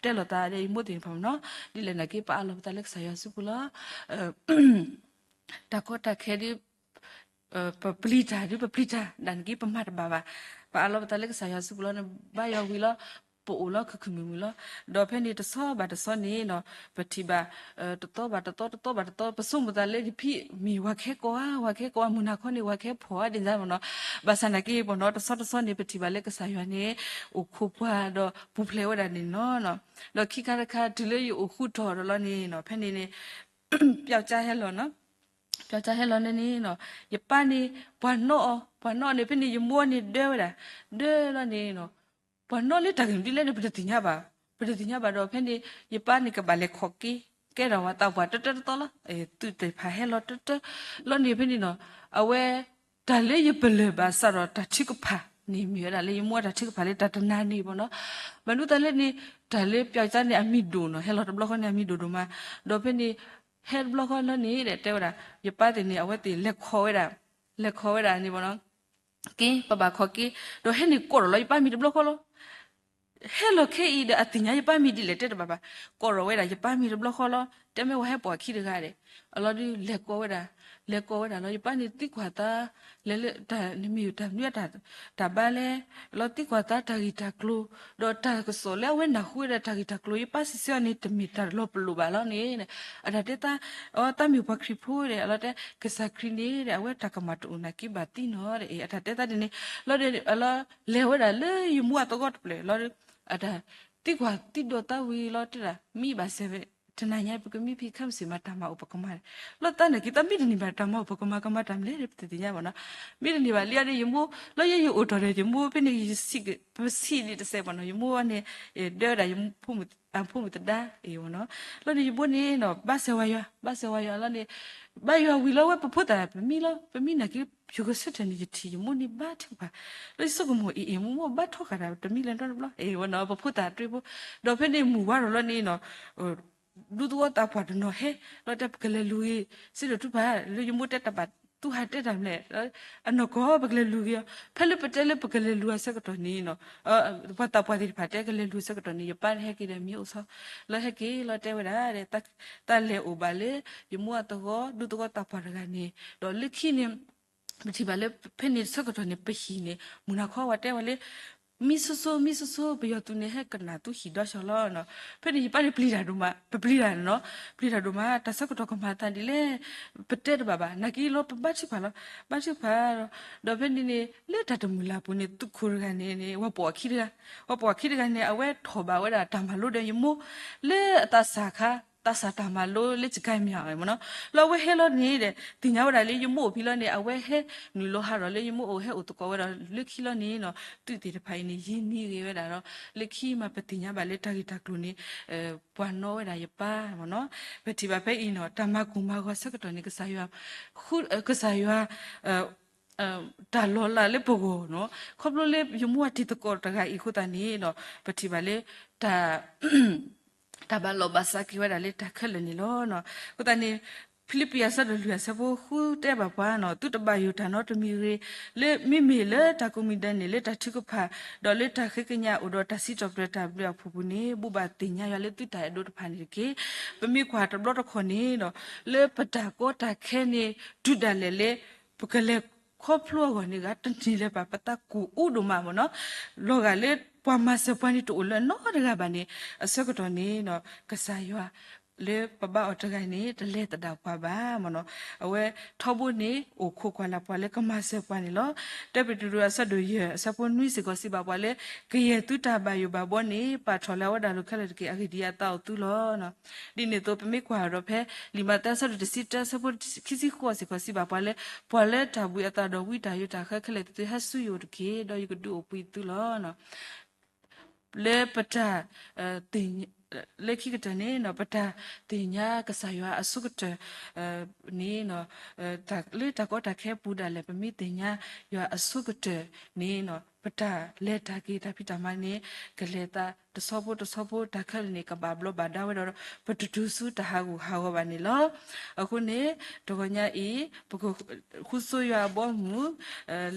တဲလိာ်သးဒီးယမိၢ်သ့ၣ်တဖၣ်မ့ၢ်နီၤ, ဒ်လဲၣ်နာ်က့ ပအးလီၤပသးလၢကစၢ်ယွၤစုပူၤလီၤ. တၢ်ကီတၢ်ခဲဒ် ပပျံၤတၢ်ဒ်ပပျံၤတၢ်ဒၣ်နာ်က့ ပမၤတဘၣ်ဘၣ်, ပအးလီၤပသးလၢကစၢ်ယွၤစုပူၤလီၤန့ၣ် ဘါယွၤဝံၤလီၤ ပအိၣ်လီၤခုၣ်ခုၣ်မုာ်မုာ်လီၤ. ဒီးဖဲန့ၣ်တဆီဘၣ်တဆီန့ၣ်နီၤ, ပထံၣ်ဘၣ် တသီဘၣ်တသီ တသီဘၣ်တသီ ပဆိကမိၣ်သးလၢယဖံမ့ၢ်ဝၤခဲကိးဧါ, ဝၤခဲကိးဧါ, မုၢ်နၤခီန့ၣ် ဝၤခဲဖီၣ်ဧါဒ်န့ၣ်မ့ၢ်နီၤ. ဘၣ်ဆၣ်နာ်က့မ့ၢ်နီၤ, တဆီတဆီန့ၣ် ပထံၣ်ဘၣ်လၢကစၢ်ယွၤန့ၣ် အိၣ်ခိးပှၤဒီးပူၤဖျဲးဝဲဒၣ်န့ၣ်လီၤ. ဒီးခံခါတခါ တုၤလၢယအိၣ်ဃူထီၣ်ဒီးလီၤန့ၣ်နီၤ, ဖဲန့ၣ်န့ၣ် ပျောက်ကျားဟဲလီၤနီၤ, ပျောက်ကျားဟဲလီၤန့ၣ်န့ၣ်နီၤ, ယပၢ်န့ၣ် ပှၤနီၣ်အီၤ, ပှၤနီၣ်အီၤန့ၣ် ဖဲန့ၣ်ယမိၢ်န့ၣ်ဒၢဝဲဒၣ်, ဒၢလီၤန့ၣ်နီၤ, ပှၤနီၣ်လၢတၢ်ဂ့ၢ်မနုၤလဲၣ်န့ၣ် ပတသ့ၣ်ညါဘၣ်, ပတသ့ၣ်ညါဘၣ်ဒီး ဖဲန့ၣ် ယပၢ်န့ၣ်ကဘၣ်လဲၤခိးက့ၤ ကဲထီၣ်ဝဲသးပှၢ်တၢတၢတသီလီၤ. သုးသ့ၣ်တဖၣ်ဟဲလီၤတၢတၢလီၤန့ၣ် ဖဲန့ၣ်နီၤ, အဝဲ တၢ်လၢယပလၢၢ်ဘၣ်စးဒီးတၢ်ထုကဖၣ်န့ၣ် မ့ၢ်ဝဲဒၣ်လၢယမိၢ်တၢ်ထုကဖၣ်လၢတၢ်တနၤန့ၣ်မ့ၢ်နီၤ. မနုၤသးလၢန့ၣ် တၢ်လၢပျောက်ကျားန့ၣ် အမံၤဒိၣ်နီၤ, ဟဲလီၤတဘျီဃီန့ၣ် အမံၤဒိၣ်ဒိၣ်မး, ဒီးဖဲန့ၣ် ဟဲတဘျီဃီလီၤန့ၣ် တဲဝဲဒၣ် ယပၢ်သ့ၣ်န့ၣ် အဝဲသ့ၣ်လဲၤခိးဝဲဒၣ်, လဲၤခိးဝဲဒၣ်န့ၣ်မ့ၢ်နီၤ, က့ၤ ပဘၣ်ခိးက့ၤ, ဒီးဟဲန့ၣ်ကိးထီၣ်လီၤယပၢ်မံၤတဘျီဃီလီၤ. ဟဲလီၤခဲအံၤဒီး အသ့ၣ်ညါယပၢ်မံၤဒ်လဲၣ်တဲတဘၣ်ဘၣ်, ကိးထီၣ်ဝဲဒၣ်ယပၢ်မံၤတဘျီဃီလီၤ. တဲမ့ၢ်ဝဲဟဲပိာ်အခံတဂၤဒီး အလီၤဒုးလဲၤကိးဝဲဒၣ်, လဲၤကိးဝဲဒၣ်လီၤ. ယပၢ်န့ၣ်သံကွၢ်သး လဲၤလၢတၢ်နမံၤတၢ်မနုၤတၢ်ဘါလဲၣ်, လီၤသံကွၢ်သးတၢ်ဂ့ၢ်တၢ်ကျိၤ, ဒီးတၢ်ကစီၣ်လၢအဝဲနၢ်ဟူဝဲဒၣ်တၢ်ဂ့ၢ်တၢ်ကျိၤ ယပၢ်စံးဆၢအီၤန့ၣ် တမ့ၢ်တၢ်လီၤပလိာ်ဘၣ်လီၤန့ၣ်, အတၢ်တဲသး အီ သးမ့ၢ်ပှၤခရံာ်ဖိဒီး အလီၤတဲ ကစၢ်ခရံာ်န့ၣ်ဒီး အဝဲတၢ်ကမၣ်တအိၣ်နာ်က့ဘၣ်သံနီၤဒီး အတၢ်တဲသးဒ်န့ၣ်လီၤဒီး အလီၤလဲၤဝဲဒၣ်လၢယမိၢ်အသဝီတဖျၢၣ်လီၤဒီး အတၢ်သံကွၢ်သံဒိးသးဝံၤလီၤတဲဒၣ် မံဘၣ်စဲးဝဲ တနၤညါပကမံဖံးခါမစ့ၢ်မး တၢ်မၤအိၣ်ပကမၤ လီၤသးနာ်က့ သးမံတန့ၢ်ဘၣ် တၢ်မၤအိၣ်ပကမၤ ကမၤတၢ်မနုၤလဲၣ် ပတသ့ၣ်ညါဘၣ်နီၤ. မံတန့ၢ်ဘၣ်လံအီၤဒီး ယမိၢ် လီၤယဲယအိၣ်ထီၣ်ဒီး ယမိၢ်ဖဲန့ၣ် ယစံး ပစံးဒ်တစဲးဘၣ်နီၤ ယမိၢ်န့ၣ် ဒၢဝဲဒၣ်ယဖိမုၣ်သဒါအံၤနီၤ. လီၤန့ၣ် ယမိၢ်န့ၣ်နီၤ ဘၣ်စၢၤဝၤယွၤ ဘၣ်စၢၤဝၤယွၤလီၤန့ၣ် ဘၣ်ယွၤဝံၤလီၤဝဲပဖိသၣ် ပမံလီၤ ပမံနာ်က့ ယိၤကဆၢထၢၣ်န့ၣ် ယထံၣ်ယမိၢ်န့ၣ်ဘါထုကဖၣ် လၢယဆိကမိၣ်အံၤအံၤ မိၢ်မိၢ်ဘါထီဃာ်တၢ် တမံလၢၤနီတဘျီ အဝဲနီၤ ပဖိသၣ်တြ့ဖိ ဒီးဖဲန့ၣ်မုၢ်ဝါထီၣ်လီၤန့ၣ်နီၤ ဒူသဝီသးပှၢ်တနီၤဟဲ လီၤတဲပကလဲၤလူၤဂ့ၤ စ့ဒိၣ်ထူဖး လၢယမိၢ်တဲတၢ်ဘၣ်သူၣ်ဟးတဲတၢ်မလဲၣ် အနီၢ်ကီၢ်ပကလဲၤလူၤဂ့ၤအီၤ ဖဲလၢပတဲလၢပကလဲၤလူၤအဆၢကတီၢ်န့ၣ် ပှၤသးပှၢ်သ့ၣ်တဖၣ်တဲကလဲၤလူၤအဆၢကတီၢ်န့ၣ် ယပၢ်ဟဲက့ၤဒီးမ့ၢ်အိၣ်ဆီ လၢဟဲက့ၤလီၤတဲဝဲဒၣ် တၢ်လဲၤအိၣ်ဘၣ်လၢ ယမိၢ်အသဝီ ဒူသဝီသးပှၢ်တဂၤန့ၣ် ဒီးလၢခံန့ၣ် ပထံၣ်ဘၣ်လၢဖဲန့ၣ်ဆၢကတီၢ်န့ၣ် ပဟံၣ်န့ၣ် မုၢ်နၤခီဝဲတဲဝဲလၢ မံဆိဆိ မံဆိဆိ ပယီၤသုးန့ၣ်ဟဲကနၣ်သူဟံၣ်ဒီးဆၢလီၤ. ဖဲန့ၣ်ယပၢ်န့ၣ်ပျံၤတၢ်ဒိၣ်မး ပပျံၤတၢ်ဒိၣ်မး တၢ်ဆၢကတီၢ်ကမၤအသးဒ်လဲၣ် ပတဲတဘၣ်ဘၣ် နာ်က့လီၤပဘါထုကဖၣ်လီၤ ဘါထုကဖၣ်ဒီး ဒီးဖဲန့ၣ်န့ၣ် လၢတၢ်တမုာ်လၢ်ပူၤန့ၣ် သုးခိၣ်တဂၤန့ၣ်န့ၣ် ပှၤပိာ်အခံတဂၤ ပှၤပိာ်အခံတဂၤန့ၣ် အဝဲထီၣ်ဘၣ်ဝဲဒၣ်တၢ်မၤလိဒီးယမိၢ် လၢအသးစၢ်ခါ သးစၢ်တၢ်မၤလိလၢစကဲမၠၣ်မ့ၢ်နီၤ လၢအဝဲဟဲလီၤန့ၣ်ဒီး သ့ၣ်ညါဝဲဒၣ်လၢယမိၢ်အိၣ်ဖဲလီၤန့ၣ် အဝဲဟဲနုာ်လီၤဟးထီၣ်လၢယမိၢ်အိၣ် ဟဲအိၣ်သကိးဝဲဒီး လၢခံလီၤန့ၣ်နီၤ သုးသ့ၣ်တဖၣ်အံၤန့ၣ် ယံာ်န့ၢ်ဂ့ၤဝဲဒၣ်ဒီး လၢခံမးပသ့ၣ်ညါဘၣ်လၢတၢ်ဂ့ၢ်တၢ်ကျိၤန့ၣ် ပှၤနီၣ်ဝဲဒၣ်ယပၢ်မ့ၢ်နီၤ ပထံၣ်ဘၣ်ဖဲအံၤနီၤ တၢ်မၤကိၢ်မၤဂီၤဆၢကတီၢ်န့ၣ် ကစၢ်ယွၤ ကစၢ်ယွၤ တၢ်လီၤလးလၢပဂီၢ်နီၤ ခီဖျိလၢယမိၢ်အတံၤသကိးတဂၤအံၤအဃိသတးန့ၣ်နီၤ ပထံၣ်ဘၣ်လၢ တၢ် တၢ်ဘၣ်လီၢ်ဘၣ်စးက့ၤဝဲဒၣ်လၢတၢ်ခဲလၢာ်န့ၣ်လီၤ. အဃိသတးန့ၣ် ဖံလံးပံၤအဆၢဒိၣ်လွံၢ်အဆၢဖိဃုတဲဘၣ်ပှၤနီၤ သုတဘၣ်ယိၣ်တၢ်နီတမံၤဂ့ၤ လၢမ့မ့ၢ်လၢတၢ်ကိးမံၤဒဲးန့ၣ် လၢတၢ်ထုကဖၣ် ဒီးလၢတၢ်ဃ့ကညးအိၣ်ဒီးတၢ်စံးထီၣ်ပတြၢၤတၢ်ဘျုးအဖှိၣ်ပူၤန့ၣ် ဘိးဘၣ်သ့ၣ်ညါယွၤလၢသုတၢ်အဲၣ်ဒိးတဖၣ်န့ၣ်တက့ၢ်. ပမ့ၢ်ကွၢ်တဘျီတခီၣ်န့ၣ်ဒီး လၢပတၢ်ကီတၢ်ခဲန့ၣ် တုၤဒၣ်လဲာ်လၢ ပကလဲၤခီဖျိအဂီၢ်န့ၣ်ဂ့ၤ တန့ၢ်လၢၤဘၣ် ပသးကိၢ်အူဒိၣ်မးမ့ၢ်နီၤ လီၤဂာ်လၢပှၤမၤစၢၤပှၤန့ၣ်တအိၣ်လၢၤနီတဂၤဘၣ်န့ၣ် အဆၢကတီၢ်န့ၣ်နီၤ ကစၢ်ယွၤ လၢပဘါအီၤတဂၤန့ၣ် တလဲၤသဒၣ်ပှၤဘၣ်မ့ၢ်နီၤ အဝဲထီဘိန့ၣ် အိၣ်ခိးကွၢ်လၢ်ပှၤလၢကမၤစၢၤပှၤန့ၣ်လီၤ. တၢပ့းတရူးအဆၢဒိၣ်ယဲၢ် အဆၢဖိနွံစ့ၢ်ကီးစံးဘၣ်ပှၤလၢ ကယဲၢ်သုတၢ်ဘၣ်ယိၣ်ဘၣ်ဘီန့ၣ် ပာ်ထီၣ်လၢအဝဲဒၣ်လိၤခဲလၢာ်တက့ၢ်. အဂ့ၢ်ဒ်အံၤ, အသးအိၣ်သုလီၤ. ဒ်န့ၣ်အသိး ပမ့ၢ်ကွၢ်ဒီးဖဲ လံာ်မးသဲအဆၢဒိၣ်တဆံတၢ အဆၢဖိခံဆံဃိးစ့ၢ်ကီးစံးဘၣ်ပှၤလၢ ပှၤလၢတၢ်ဘှံးအသးဒီးဝံတၢ်ယိးတၢ်ဃၢခဲလၢာ်သ့ၣ်သု ဟဲဆူယအိၣ်တက့ၢ်, ဒီးယကဒုးအိၣ်ဘှံးသုလီၤ. လၢပတၢ် လၢခံကတၢၢ်န့ၣ် ပတၢ်သ့ၣ်ညါကစၢ်ယွၤအဆိကတၢၢ်န့ၣ် လၢတၢ်ကီတၢ်ခဲပူၤဒၣ်လဲာ် ပမ့ၢ်သ့ၣ်ညါယွၤအဆိကတၢၢ်န့ၣ် ပတၢ်လဲၤတၢ်က့ၤတၢ်ဖံးတၢ်မၤန့ၣ် ကလဲၤသးတဆီဖိတဆီဖိ တၢ်ခဲလၢာ်န့ၣ် ကဘၣ်ဘျီးဘၣ်ဒါဝဲဒီး ပတတုၤဆူတၢ်ဟးဂူာ်ဟးဂီၤဘၣ်န့ၣ်လီၤ. အဃိန့ၣ် တဂီၤညါအံၤ ပကဃုဆိယွၤအဘီအမုၢ်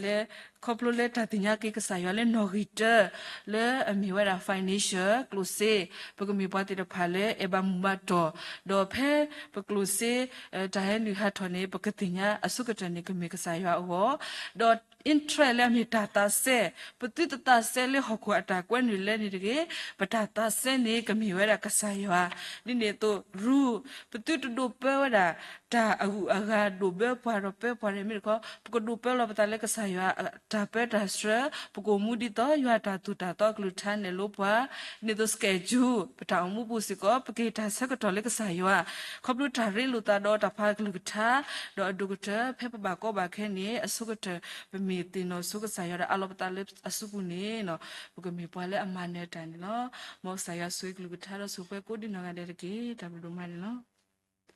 လၢ ခီဖျိလၢတၢ်သ့ၣ်ညါက့ၤကစၢ်ယွၤလၢနီၣ်ဂံၢ်တၢ လၢအမ့ၢ်ဝဲဒၣ် financial ကျိၣ်စ့ ပကမ့ၢ်ပှၤသ့ၣ်တဖၣ်လၢအဲၣ်ဘၣ်မုာ်ဘၣ်တီၢ်, ဒီးဖဲပကျိၣ်စ့ တၢ်ဟဲနုာ်ဟးထီၣ်န့ၣ် ပကသ့ၣ်ညါအဆိကတၢၢ်န့ၣ် ကမ့ၢ်ကစၢ်ယွၤအဂီၢ်, ဒီး interest လၢအမ့ၢ်တၢ်သးစဲ ပသုတသးစဲလၢဟီၣ်ခိၣ်အတၢ်ကွဲနုာ်လဲၣ်န့ၣ်တဂ့ၤ, ပတၢ်သးစဲန့ၣ် ကမ့ၢ်ဝဲဒၣ်ကစၢ်ယွၤ, ဒ်န့ၣ်အသိး ရူ ပသုတဒိးပၢဝဲဒၣ် တၢ်အဂုၤအဂၤဒိၣ်ဘၢပှၤဒီးပၢပှၤန့ၣ်မ့ၢ်တခီ, ပကဒိးပၢလီၤပသးလၢကစၢ်ယွၤ တၢ်ပၢတၢ်ဆှၢ, ပကအိၣ်မူဒ်သိးယွၤတၢ်သိၣ်တၢ်သီအကလုၢ်ကထါနဲၣ်လိပှၤ, ဒ်န့ၣ်အသိး schedule ပတၢ်အိၣ်မူပူၤစ့ၢ်ကီး ပကဟ့ၣ်တၢ်ဆၢကတီၢ်လၢကစၢ်ယွၤ, ခီဖျိတၢ်ရ့လိာ်သးဒီးတၢ်ဖးကလုၢ်ကထါ, ဒီးအဒိၣ်ကတၢၢ် ဖဲပဘၣ်ကီဘၣ်ခဲန့ၣ် အဆိကတၢၢ် ပမ့ၢ်သ့ၣ်နီၣ်ဆိကစၢ်ယွၤဒီးအးလီၤပသးလၢအစုပူၤန့ၣ် ပကမ့ၢ်ပှၤလၢအမၤနၢၤတၢ်န့ၣ်လီၤ. မ်ကစၢ်ယွၤဆိၣ်ဂ့ၤကလုၢ်ကထါဒီးဆိၣ်ဂ့ၤပှၤကိးဒံနီၢ်ဂၤဒဲးတက့ၢ်. တၢ်ဘျုးဒိၣ်မးန့ၣ်လီၤ.